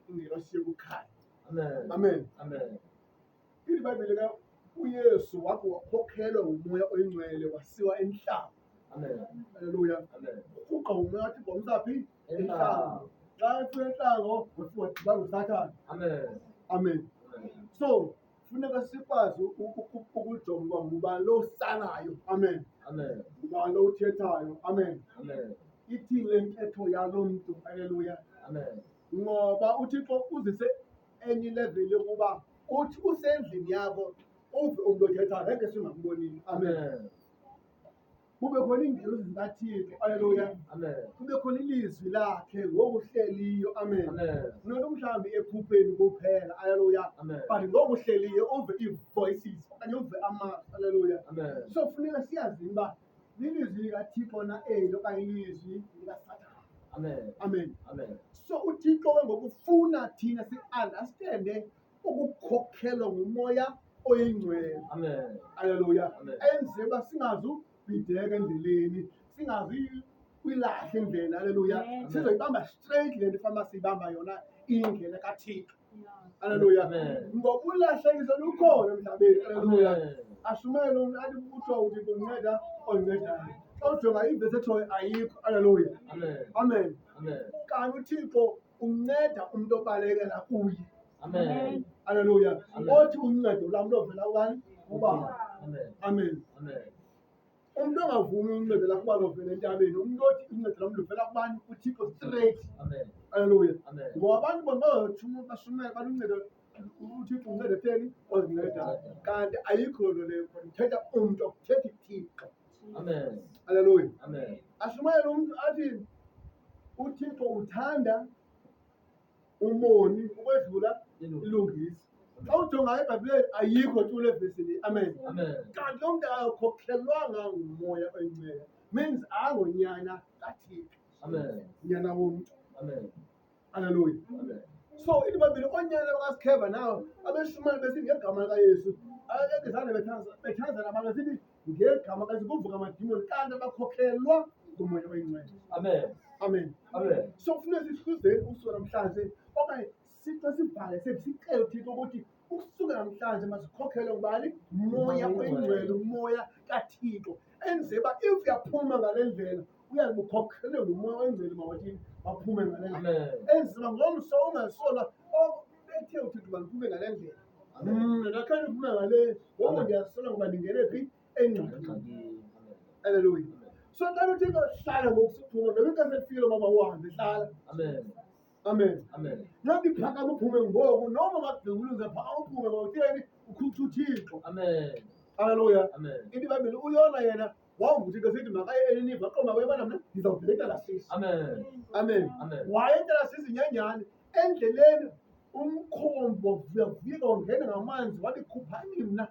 Ingelosi yokukhanya. Amen. Amen. Amen. Ithi iBhayibhile ke uYesu wakhe wakhokhelwa nguMoya oyiNgcwele wasiwa entlango. Amen. Haleluya. Amen. Urhuqa nguMoya wathi ngomsaphi? Entlango. Xa efika entlango wafika wadibana noSathana. Amen. Amen. Amen. So funeka sikwazi ukujonga uba ngubani lo usalayo. Amen. Amen. Ngubani lo uthethayo. Amen. Amen. Ithini le ntetho yalo mntu? Haleluya. Amen. Ngoba uThixo uzise enye ilevel yokuba uthi usendlini yakho uve umntu othethayo ngeke singambonini. Amen. Amen. Kube khona iingelosi zikaThixo. Haleluya. Amen. Kube khona ilizwi lakhe ngokuhleliyo. Amen. Amen. Not mhlawumbi ephupheni kuphela. Haleluya. Amen. But ngokuhleliyo uve ii-voices okanye uve amazwi. Haleluya. Amen. So funeka siyazi uba lilizwi likaThixo na eli okanye ilizwi likaSathana. Amen. Amen. Amen. So uThixo ke ngokufuna thina si-understande ukukhokhelwa nguMoya oyiNgcwele. Amen. Haleluya. Amen. Enze uba singazubhideka endleleni, singazuyilahla indlela. Haleluya. Amen. Sizoyibamba straight le nto fanele siyibamba yona indlela kaThixo. Haleluya. Amen. Ngoba ulahlekiso lukhona emhlabeni. Haleluya. Amen. Ashumayele umntu athi kuthiwa uThixo unceda oncedayo. Xa ujonga ivesi ethoyo ayikho. Haleluya. Amen. Amen. Amen. Kanti uThixo unceda umntu obalekela kuye. Amen. Haleluya. Amen. Othi uncedo lwam lovela kubani? Kuba. Amen. Amen. Amen. Umntu ongavumi uncedo lakhe uba lovela entabeni, umntu othi uncedo lwam luvela kubani? KuThixo straight. Amen. Haleluya. Amen. Ngoba abantu bona bazothuma bashumele bathi uncedo uThixo unceda etheni? Ozincedayo. Kanti ayikho loo leyo, uthetha umntu akuthethi Thixo. Amen. Haleluya. Amen. Ashumayele umntu athi uThixo uthanda umoni ukwedlula ilungisa. Xa ujongayo eBhayibhileni ayikho tu le vesi le. Amen. Amen. Kanti lo mntu akakhokhelwanga nguMoya oyiNgcwele, means angonyana kaThixo, Amen. nyana womntu. Amen. Haleluya. Amen. So ithi babili oonyana bakaSkheva nawo abeshumayela besithi ngegama likaYesu, abezange bethandaza nabantu besithi ngegama kaYesu kuvuka amadimoni, kanti abakhokhelwa nguMoya oyiNgcwele. Amen. Amen. Amen. So kufuneka sihluzeni usuku namhlanje okanye sixa sibhale sicele uThixo ukuthi ukusuka namhlanje masikhokhelwe ngubani? Moya oyiNgcwele, uMoya kaThixo. Enze uba if uyaphuma ngale ndlela uyazi ukhokhelwe nguMoya oyiNgcwele, mawathini baphume ngale ndlela. Amen. Enze uba ngomso ungasolwa bethe uThixo mandiphume ngale ndlela. Amen. Mna ndakhe ndiphume ngale, ngoku Amen. ndiyasola ngoba ndingene phi? Engxakini. Amen. Haleluya. So xa uThixo hlala ngoku suphuma, noba ixesha elifikile mama uhambe hlala. Amen. Amen. Amen. Noba iphakama uphume ngoku, noma ungagqibuluze phakama uphume ngoba utheni? Ukhutha uThixo. Amen. Haleluya. Amen. Ithi iBhayibhile uYona yena wawuva uThixo esithi makaye eNiniva, aqonda uba uyabona mna ndizawuvela eTalasisi. Amen. Amen. Amen. Waye eTalasisi nyanyani, endleleni umkhombi wavika wangena ngamanzi wathi khuphani mna,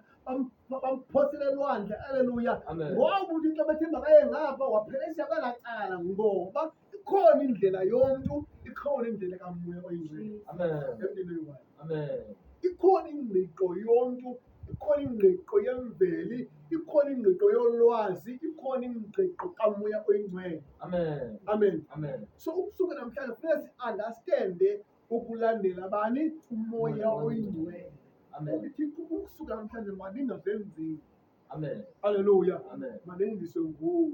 bamphosela elwandle. Haleluya. Amen. Ngoba uThixo bethe makaye ngapha waphelisa kwelaa cala, ngoba ikhona indlela yomntu, ikhona indlela kaMoya oyiNgcwele. Amen. Emntwini oyi-one. Amen. Ikhona ingqiqo yomntu, ikhona ingqiqo yemveli, ikhona ingqiqo yolwazi, ikhona ingqiqo kaMoya oyiNgcwele. Amen. Amen. Amen. So ukusuka namhlanje funeka si-understande ukulandela bani? UMoya oyiNgcwele. Amen. Uthi ukusuka namhlanje mandingazenzeli. Amen. Haleluya. Amen. Mandenziswe nguwe.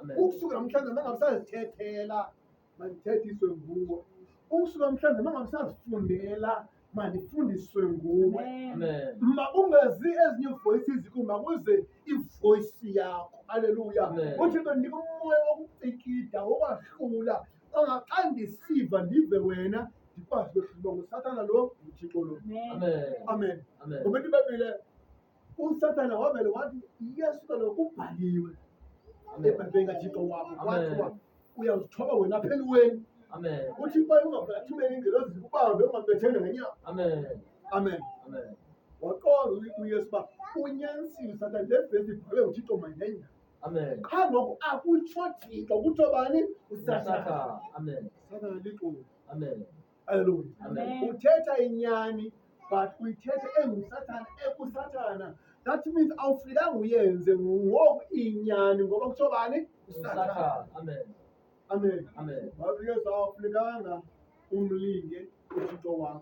Amen. Ukusuka namhlanje mandingabisazithethela, mandithethiswe nguwe. Ukusuka namhlanje mandingabisazifundela, mandifundiswe nguwe. Amen. Makungezi ezinye ii-voices kum, makuze ivoice yakho. Haleluya. Amen. UThixo ndika umoya wokucikida, wokwahlula, onga xa ndisiva ndive wena ndikwazi ukwehlula nguSathana lo, nguThixo lo. Amen. Amen. Amen. Ngoba ithi iBhayibhile uSathana wavele wathi Yesu kaloku kubhaliwe Amen. eBhayibhileni kaThixo wakho, Amen. kwathiwa uyazithoba wena apha eliweni. Amen. Uthi uba ungavela athumele iingelosi zikubambe ungabetheni ngenyawo. Amen. Amen. Amen. Waqonda uYesu uba unyanisile uSathana, le vesi ibhalwe nguThixo manyenye. Amen. Qha ngoku akutsho Thixo, kutsho bani? USathana. Satan. Amen. Sathana lixoki. Amen. Haleluya. Amen. Uthetha inyani but uyithetha enguSathana, ekuSathana. That means awufikanga uyenze ngoku inyani ngoba kutsho bani? USathana. Satan. Amen. Amen. Amen. Wathi uYesu awufunekanga umlinge uThixo wakho.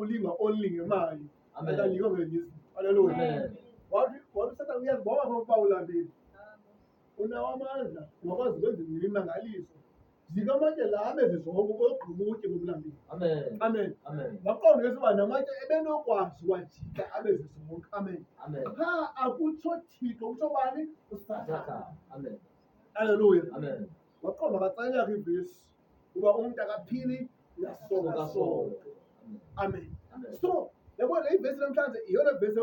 Umntu ulingwa only ngemali, Amen. akalingwa ngezinye izinto. Haleluya. Amen. Wathi uSathane uyazibona uba ulambile. Unawo amandla, ungakwazi ukwenza imimangaliso. Zika amatye la abe zizonke ogquma utye ngomlambile. Amen. Amen. Amen. Waqonda uYesu uba namatye ebenokwazi wajika abe zizonke. Amen. Amen. Qha akutsho Thixo, kutsho bani? USathane. Satan. Amen. Haleluya. Amen. Waqonda katsaleka ivesi uba umntu akaphili ngasonka sonke. Amen. Amen. Amen. So, yabona le ivesi namhlanje iyona vesi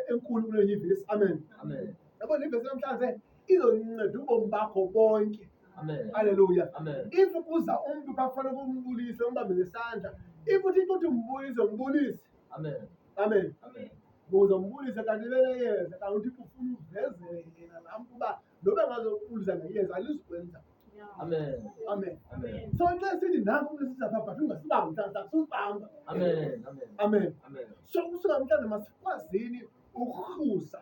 enkulu kulenye ivesi. Amen. Amen. Yabona le ivesi namhlanje izonceda ubomi bakho bonke. Amen. Haleluya. Amen. If kuza umntu bafanele kumbulise umbambe ngesandla. If uThixo uthi mbulise, mbulise. Amen. Amen. Amen. Uze mbulise kanti beneyeza kanti uThixo ufuna uvezele yena laa mntu uba noba engazokubulisa ngeyeza alizukwenza. Amen. Amen. Amen. So xa sithi nanku umntu esiza phaa but ungasibambi mhlawumbi susibamba. Amen. Amen. Amen. Amen. So kusuka mhlawumbi masikwazini ukuhluza,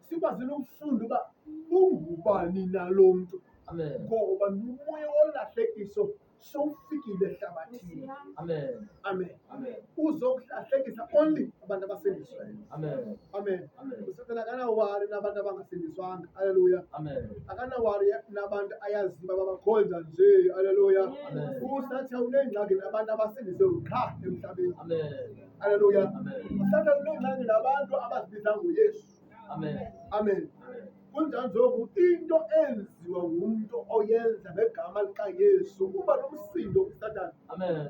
sikwazini ukufunda uba ungubani na lo mntu, Amen. ngoba nomoya wolahlekiso sowufikile ehlabathini. Amen. Amen. Amen. Uzokulahlekisa only abantu abasindisiweyo. Amen. Amen. Amen. USathane akanawari nabantu abangasindiswanga. Haleluya. Amen. Akanawari nabantu ayaziba babakhonza nje. Haleluya. Amen. USathane uneengxaki nabantu abasindisiweyo qha emhlabeni. Amen. Haleluya. Amen. USathane uneengxaki nabantu abazibiza ngoYesu. Amen. Amen. Amen. Kunjani njengoku into enziwa ngumntu oyenza ngegama likaYesu uba nomsindo kuSathane. Amen.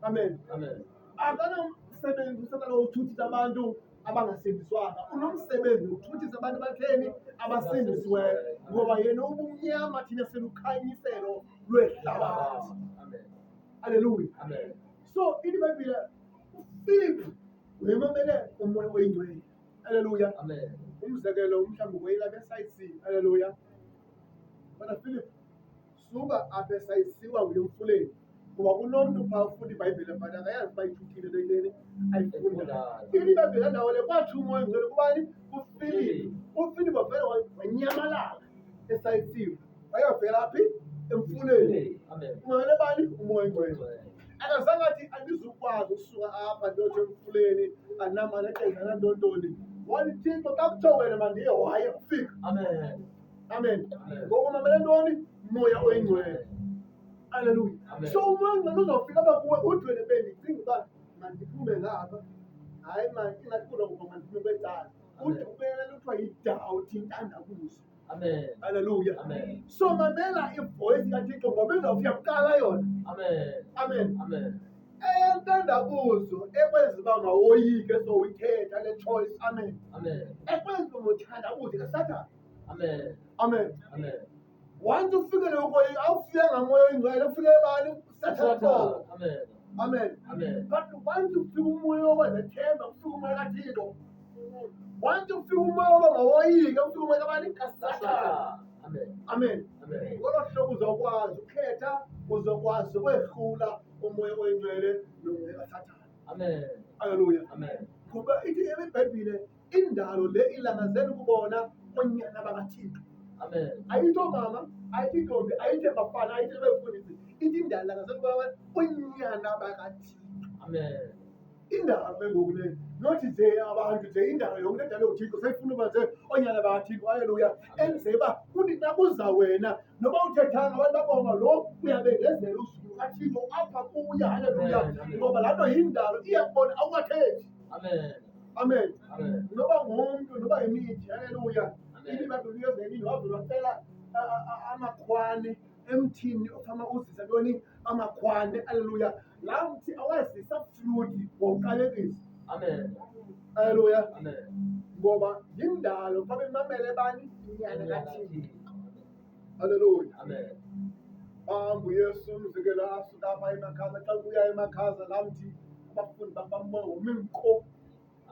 Amen. Amen. Akanamsebenzi uSathane wokuthuthisa abantu abangasindiswanga, unomsebenzi wokuthuthisa abantu abatheni abasindisiweyo, ngoba yena ubumnyama thina silukhanyiselo lwehlabathi. Amen. Haleluya. Amen. So ithi iBhayibhile uFilip wayemamele umoya oyingcwele. Haleluya. Amen. Umzekelo mhlawumbi weyilapha esayisini. Haleluya. Kodwa Philip, suka apha esayisiwa nguye emfuleni, ngoba kunomntu phaa ufunda iBhayibhile but akayazi uba ithukile le nteni ayifundayo. Ithi iBhayibhile ndawo le kwathi umoya oyingcwele kubani? KuFilip. UFilip wavele wanyamalala esayisiwe, wayovela phi? Emfuleni. Amen. Umamele bani? Umoya oyingcwele. Akazange athi andizukwazi ukusuka apha ndiyotsho emfuleni, andinamali ethenga nantontoni. Wathi Thixo xa kuthiwa wena mandiye, waye ufika. Amen. Amen. Amen. Ngoku mamele ntoni? Umoya oyingcwele. Haleluya. Amen. So umoya oyingcwele uzawufika apha kuwe uthi wena bendicinga uba mandiphume ngapha. Hayi mani, ingathi kunokuba mandiphume kwecala. Ude Amen. ubele kuthiwa yidawuthi intandabuzo. Amen. Haleluya. Amen. So mamela ivoice kaThixo ngoba izawufika kuqala yona. Amen. Amen. Amen. Entandabuzo ekwenza uba mawoyike sowuyithetha le choice. Amen. Amen. Ekwenza uba mawuthandabuze kaSathane. Amen. Amen. Amen. Once ufikele ukoyika, awufike ngamoya oyingcwele, ufike bani? Sathane. Satan. Amen. Amen. Amen. But once ufika umoya wokwezethemba, ufika umoya kaThixo. Once ufika umoya woba mawoyike, ufika umoya kabani? KaSathane. Satan. Amen. Amen. Amen. Ngolo hlobo uzokwazi ukhetha, uzokwazi ukwehlula umoya oyingcwele nomoya kaSathane. Amen. Haleluya. Amen. Ngoba ithi iBhayibhile indalo le ilangazela ukubona oonyana bakaThixo. Amen. Ayithi oomama, ayithi intombi, ayithi bafana, ayithi befundisi. Ithi indalo ilangazela ukubona oonyana bakaThixo. Amen. Indalo ke ngoku le, nothi nje abantu nje indalo yonke edalwe uThixo seyifuna uba nje oonyana bakaThixo. Haleluya. Enzele uba kuthi xa kuza wena noba uthethanga abantu babonga lo uyabengezela uzuko kaThixo apha kuye. Haleluya. Amen. Ngoba laa nto yindalo iyakubona awungathethi. Amen. Amen. Amen. Noba ngumntu noba yimithi. Haleluya. Amen. Ithi iBhayibhile uYezekile wavele wacela amakhwane emthini ofama uzisa ntoni? Amakhwane. Haleluya. Laa mthi awazisa fruti wawuqalekisa. Amen. Haleluya. Amen. Ngoba yindalo fanele imamele bani? Inyana kaThixo. Haleluya. Amen. Bamba uYesu umzekelo asuka apha emakhaza, xa kuya emakhaza laa mthi abafundi bambona wome nko.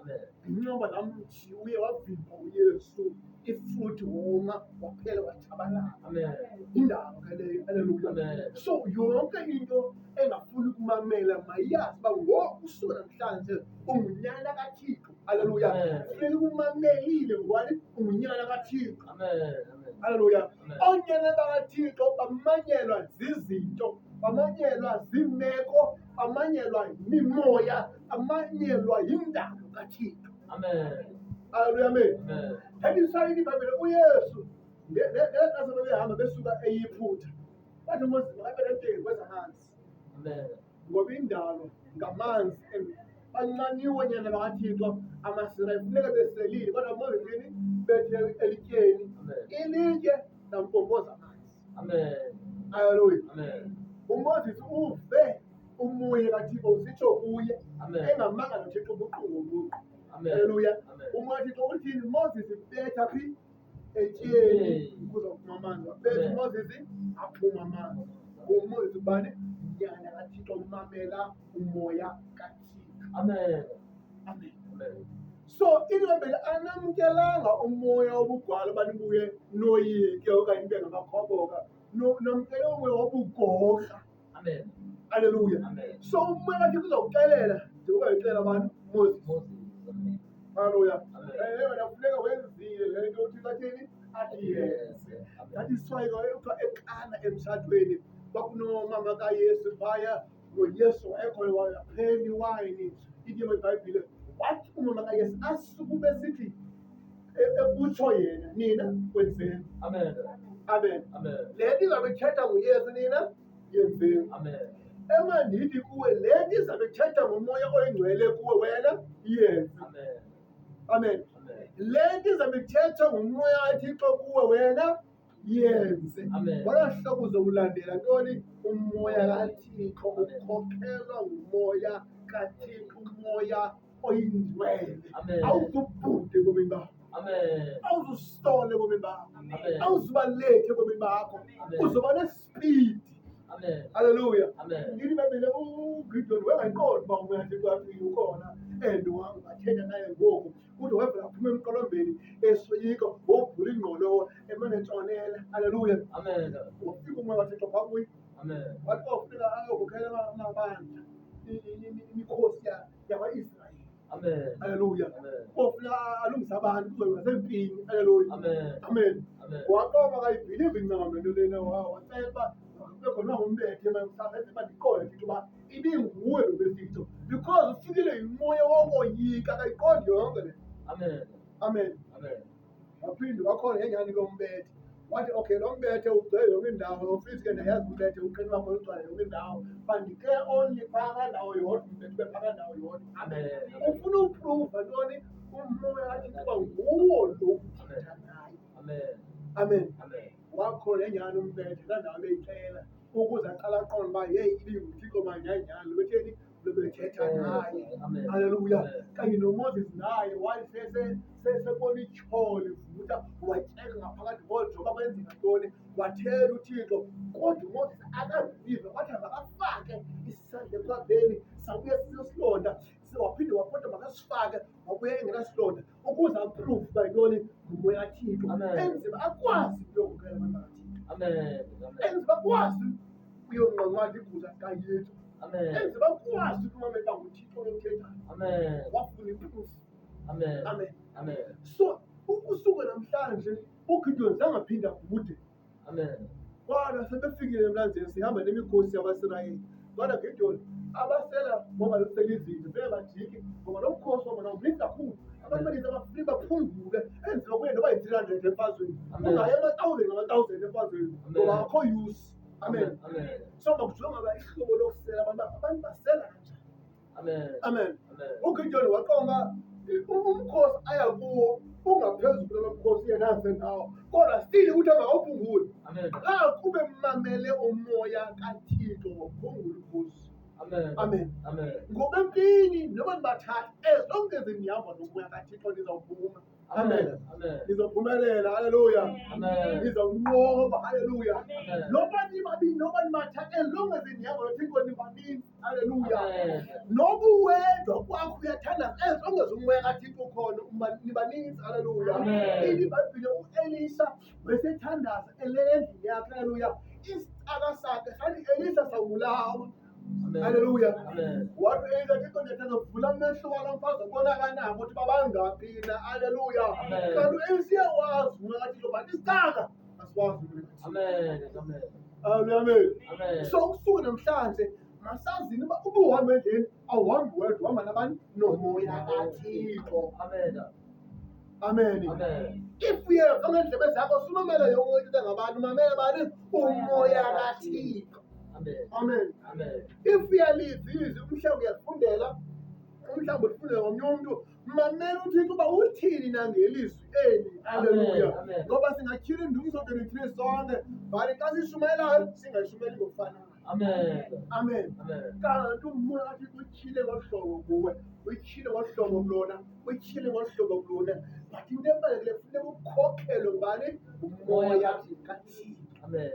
Amen. Inyoba laa mthi uye wavimba uYesu ifruti woma waphela watshabalala. Amen. Indalo ke leyo. Haleluya. Amen. So yonke into engafuni ukumamela mayazi uba ngoku usuka namhlanje ungunyana kaThixo. Haleluya. Amen. Funeka umamelile ngowani? Ungunyana kaThixo. Amen. Amen. Haleluya. Amen. Oonyana bakaThixo bamanyelwa zizinto. Bamanyelwa ziimeko, bamanyelwa yimimoya, bamanyelwa yindalo kaThixo. Amen. Haleluya, amen. Amen. That is why iBhayibhile uYesu ngelaa xesha babehamba besuka eYiphutha bathi uMoses makabe nenteki kwezamanzi. Amen. Ngoba indalo ngamanzi and banxaniwe nyana bakaThixo amaSirayeli funeka beselile, kodwa uMoses thini bethe elityeni, Amen. ilitye lampompoza amanzi. Amen. Haleluya. Amen. UMoses uve umoya kaThixo usitsho kuye Amen. engamanga noThixo ubuqu ngobuqu. Amen. Haleluya. Amen. Umoya kaThixo uthini? Moses betha phi? Etyeni kuzophuma amanzi. Wabetha Amen. uMoses aphuma amanzi. UMoses ubani? Nyana kaThixo, umamela umoya kaThixo. Amen. Amen. Amen. So iBhayibhile anamkelanga umoya wobugwala uba nibuye noyike okanye nibe ngamakhoboka. Namkele umoya wobugorha. Amen. Haleluya. Amen. So umoya kaThixo uzawuxelela njengoba exelela abantu Moses. Moses. Amen. Haleluya. Amen. Wena funeka wenzile le nto uThixo athini? Athi yenze. Amen. That is why kuthiwa eKana emtshatweni kwakunomama kaYesu phaya, noYesu wayekhona waphela iwayini. Ithi iBhayibhile wathi umama kaYesu asukube sithi ekutsho yena nina kwenzeni. Amen. Amen. Amen. Le nto izawube ithetha nguYesu nina yenzeni. Amen. Emandithi kuwe le nto izawube ithetha ngumoya oyingcwele kuwe wena yenze. Amen. Amen. Amen. Le nto izawube ithethwa ngumoya kaThixo kuwe wena yenze. Amen. Ngolo hlobo uzowulandela ntoni? Umoya kaThixo, ukhokhelwa ngumoya kaThixo, umoya oyingcwele. Amen. Awuzubhude ebomini bakho, Amen. awuzusole ebomini bakho, Amen. awuzuba late ebomini bakho, Amen. uzoba nesipidi. Amen. Haleluya. Amen. Ithi iBhayibhile uGideon wengayiqondi uba umoya kaThixo uyaphila ukhona and wangathetha naye ngoku. Uthi wavela aphuma emqolombeni esoyika, wovula ingqolowa emane etshonela. Haleluya. Amen. Wafika umoya kaThixo phaa kuye. Amen. Wathi kwawufuneka ayokhokhela amabandla, imikhosi yakwa-Israyeli. Amen. Haleluya. Amen. Kofuneka alungise abantu kuzoyiwa sempini. Haleluya. Amen. Amen. Amen. Waqoma akayibhilivi ncam le nto lena, wacela uba kube khona ungumbethe mhlawumbi enze uba ndiqonde Thixo uba ibinguwe lo besitsho, because ufikile yimoya wokoyika, akayiqondi yonke le. Amen. Amen. Amen. Waphinde wakhona ngenyani ke umbethe. Wathi okay, lo mbethe ugcwele yonke indawo, ofisi ke ndiyayazi umbethe uqina wakho ugcwele yonke indawo, but ndike only phaa kandawo yodwa, umbethe ube phaa kandawo yodwa. Amen. Ufuna uprova ntoni? Umoya kaThixo uba nguwo lo uthetha naye. Amen. Amen. Amen. Wakhona ngenyani umbethe laa ndawo ebeyixela ukuze aqale aqonde uba yeyi ibinguThixo manyanyani lo betheni lo bethetha naye. Amen. Haleluya. Amen. Kanye noMoses naye wayesebona ityholo ivutha, watyeka ngaphakathi ngojoba kwenzeka ntoni, wathela uThixo. Kodwa uMoses akabhiliva, wathi makafake isandla ekhwapheni, sabuya sisilonda, waphinde wakodwa makasifake, wabuya engenasilonda ukuze approve uba yintoni ngumoya kaThixo. Amen. Enzima akwazi ukuyokhokela abantu bakaThixo. Amen. Amen. Enzima akwazi uyonqwanqwada igusha zikaYethu. Amen. Enzima akwazi ukumamela uba nguThixo lothethayo. Amen. Wafuna iproof. Amen. Amen. Amen. So ukusuka namhlanje uGideon zange aphinde abhude. Amen. Kodwa sebefikile emlanjeni sihamba nemikhosi yakwaSirayeli. Kodwa Gideon abasela ngoba lusela izinto funeka bajike ngoba lo mkhosi wabo mninzi kakhulu. Abantu baninzi abafuni baphungule enziwa kuye noba yi-300 emfazweni. Amen. Ungayi ama-thousand ngama-thousand emfazweni Amen. ngoba akho use. Amen. Amen. So makujonga uba ihlobo lokusela abantu abantu basela kanjani. Amen. Amen. Amen. uGideon waqonga umkhosi aya kuwo ungaphezulu kulo mkhosi yena azendawo, kodwa still ukuthi angawuphunguli. Amen. Xa kube mamele umoya kaThixo wophungula umkhosi. Amen. Amen. Amen. Ngoba empini noba nibathatha as long as nihamba nomoya kaThixo nizawuphuma. Amen. Amen. Nizawuphumelela. Haleluya. Amen. Nizawunqoba. Haleluya. Amen. Noba nibabini noba nibathatha as long as nihamba noThixo nibaninzi. Haleluya. Amen. Noba uwedwa kwakho uyathandaza as long as umoya kaThixo ukhona nibaninzi. Haleluya. Amen. Ithi iBhayibhile uElisha wayesethandaza elele endlini yakhe. Haleluya. Isicaka sakhe sathi Elisa sawubulawa. Amen. Haleluya. Amen. Wathi uElisha Thixo ndiyathanda vula amehlo walo mfazi ubona kanako ukuthi babangaphi na. Haleluya. Amen. Kanti uElisha uyawazi umoya kaThixo but isicaka asiwazi umoya kaThixo. Amen. Amen. Amen. Amen. So ukusuka namhlanje masazini uba ubuhamba endleleni awuhambi wedwa, uhamba nabani? Nomoya kaThixo. Amen. Amen. Amen. If uyeva ngeendlebe zakho sumamele yonke into ngabantu, mamele bani? Umoya kaThixo. Amen. Amen. Amen. If uyaliva izwi, umhlawumbi uyalifundela, umhlawumbi ulifundela ngomnye umntu, mamela uThixo uba uthini na ngelizwi eli. Haleluya. Amen. Ngoba singatyhila indumiso 33 sonke, but xa siyishumayelayo singayishumayeli ngokufanayo. Amen. Amen. Amen. Kanti umoya kaThixo utyhile ngolu hlobo kuwe, utyhile ngolu hlobo kulona, utyhile ngolu hlobo kulona. But into ebalulekileyo funeka ukhokhelwe ngubani? Umoya kaThixo. Amen.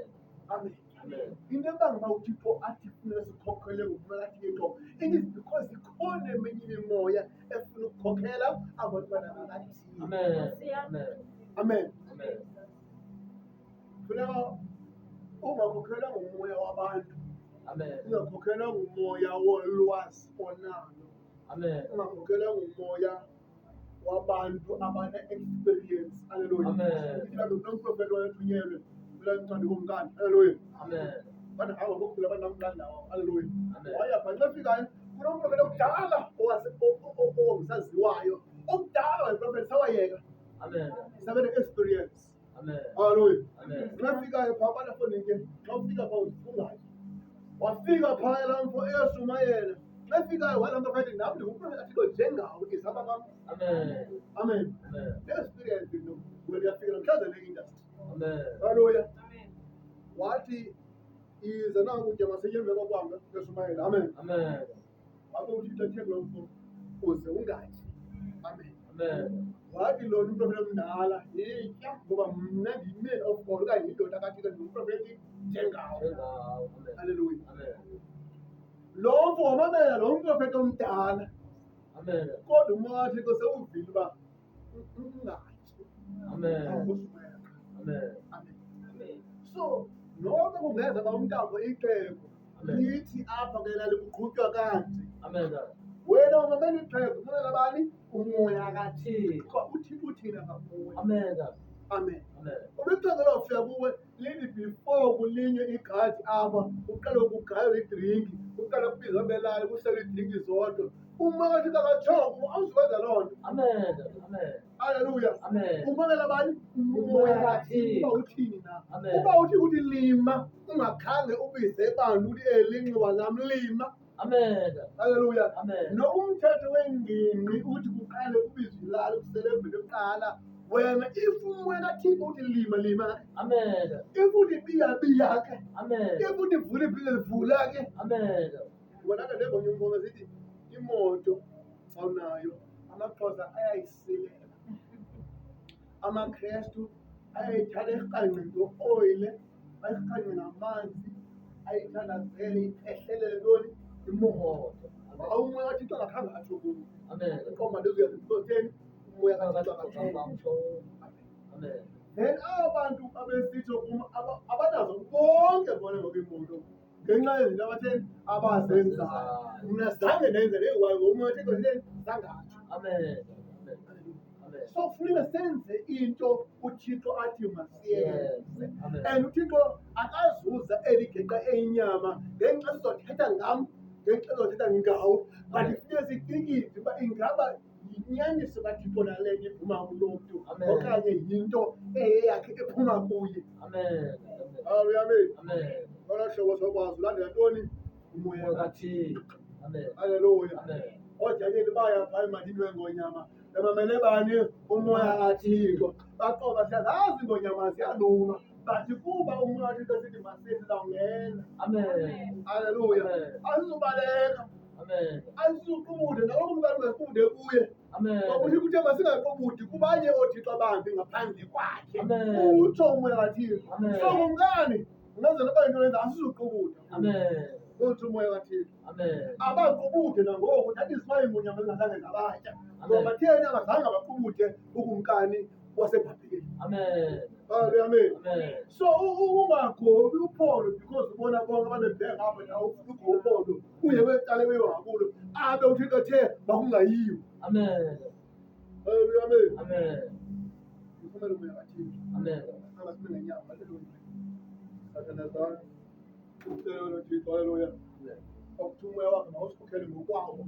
Amen. Amen. Into ebanga uba uThixo athi funeka sikhokhelwe ngumoya kaThixo, it is because ikhona eminye imimoya efuna ukukhokhela abantwana bakaThixo. Amen. Amen. Amen. Amen. Funeka ungakhokhelwa ngumoya wabantu, Amen. ungakhokhelwa ngumoya wolwazi onalo, Amen. ungakhokhelwa ngumoya wabantu abane-experience. Haleluya. Amen. Mhlawumbi kunomprofethi wayethunyelwe kulaa ncwadi kumkani. Haleluya. Amen. Bathi hamba bokukhula abantu namlandawo. Haleluya. Amen. Waya pha xa efikayo kunomprofethi okudala ongasaziwayo, okudala wayeprofethi sawayeka, Amen. sabe ne-experience. Amen. Haleluya. Amen. Xa efikayo phaa banafoni ke, xa ufika phaa uzifungayo. Wafika phaa laa mfo eyoshumayela. Xa efikayo walaa mprofethi, nam ndingumprofethi kaThixo njengawe, izama kwam. Amen. Amen. Amen. Ne-experience into wena uyafika namhlanje le-industry. Amen. Haleluya. Wathi iza nakutya masetyenzwe kwakwam yoshumayela. Amen. Amen. Wabe uThixo ethe kulo mfo uze ungatyi. Amen. Amen. Wathi lona umprofethi omdala, yitya ngoba mna ndiyi-man of God okanye yindoda kaThixo, ndingumprofethi njengawe. Njengawe. Amen. Haleluya. Amen. Lo mfo wamamela lo mprofethi omdala, Amen. kodwa umoya kaThixo sewuvile uba ungatyi. Amen. Awushumayela. Amen. Amen. Amen. So noba kungeza uba umntambo ixhego Amen. lithi apha ke lali kuqhutywa kanje, Amen. wena umamela ixhego, umamela bani? Umoya kaThixo. UThixo uthini ngakuwe? Amen. Amen. Amen. Uba ixhego lawufika kuwe lithi before kulinywe igadi apha uqale kugayelwe idrinki, uqale kubizwa belali kuselwe iidrinki zodwa, umoya kaThixo akatshongo, awuzukwenza loo nto. Amen. Amen. Haleluya. Amen. Umamela bani? Umoya kaThixo uba uthini na. Amen. Uba uthi uthi lima ungakhange ubize bantu uthi eli nxiwa lam lima. Amen. Haleluya. Amen. Noba umthetho wengingqi uthi kuqale kubizwe ilali kuselebreyithwe kuqala, wena if umoya kaThixo uthi lima, lima. Amen. If uthi biya, biya ke. Amen. If uthi vula ibhizinesi, vula ke. Amen. Wena ke ndeva omnye umfo esithi imoto awunayo, amaXhosa ayayisilela, amaKrestu ayayithatha irhangqe ngeoyile, bayirhangqe ngamanzi, ayithandazele iphehlelele ntoni? Imoto. Umoya kaThixo angakhange atsho kuwe. Amen. Iqomba ndizoyazi because theni umoya kaThixo akatsho. Amen. Then aba bantu abesitsho kum abanazo bonke bona ngoku iimoto ngenxa yezinto abatheni abazenzayo. Mna zange ndenze leyo wayo ngomoya kaThixo theni zange atsho. Amen. Amen. Amen. So kufuneka senze into uThixo athi masiyenze. Yes. Amen. And uThixo akazuza eli geqa eyinyama ngenxa sizothetha ngam, ngenxa sizothetha ngawo, but funeka sitikide uba ingaba yinyaniso kaThixo nale nto iphuma kulo mntu Amen. okanye yinto eyeyakhe ephuma kuye. Amen. Amen. Haleluya, amen. Amen. Ngolo hlobo sokwazi ulandela ntoni? Umoya Umoya kaThixo. Amen. Haleluya. Amen. OoDaniel baya phaa emanzini weengonyama bemamele bani? Umoya kaThixo. Baqoba siyazazi iingonyama ziyaluma, but kuba umoya kaThixo sithi masithi sizawungena. Amen. Haleluya. Amen. Asizubaleka, Amen. asizuqubude, naloko umntana ungaqubude kuye. Amen. Ngoba uThixo uthe masingaqubudi kubanye oothixo abambi ngaphandle kwakhe. Amen. Utsho umoya kaThixo. Amen. So kumkani, ungenza noba yinto yenza asizuqubuda. Amen. Utsho umoya kaThixo. Amen. Abaqubude nangoku, that is why iingonyama zingazange zabatya. Ngoba theni abazange baqubude ukumkani waseBhabhiloni. Amen. Haleluya, amen. Amen. So ungagobi uphondo because ubona bonke abantu bebheka apha nawe ufuna ugoba uphondo uye kwecala beyohakulo abe uThixo ethe makungayiwa. Amen. Haleluya, amen. Amen. Ngifumele umoya kaThixo. Amen. Angasime ngenyama. Haleluya. Sathandazana. Ucela uThixo, haleluya, Amen. akuthi umoya wakhe mawusikhokhele ngokwawo.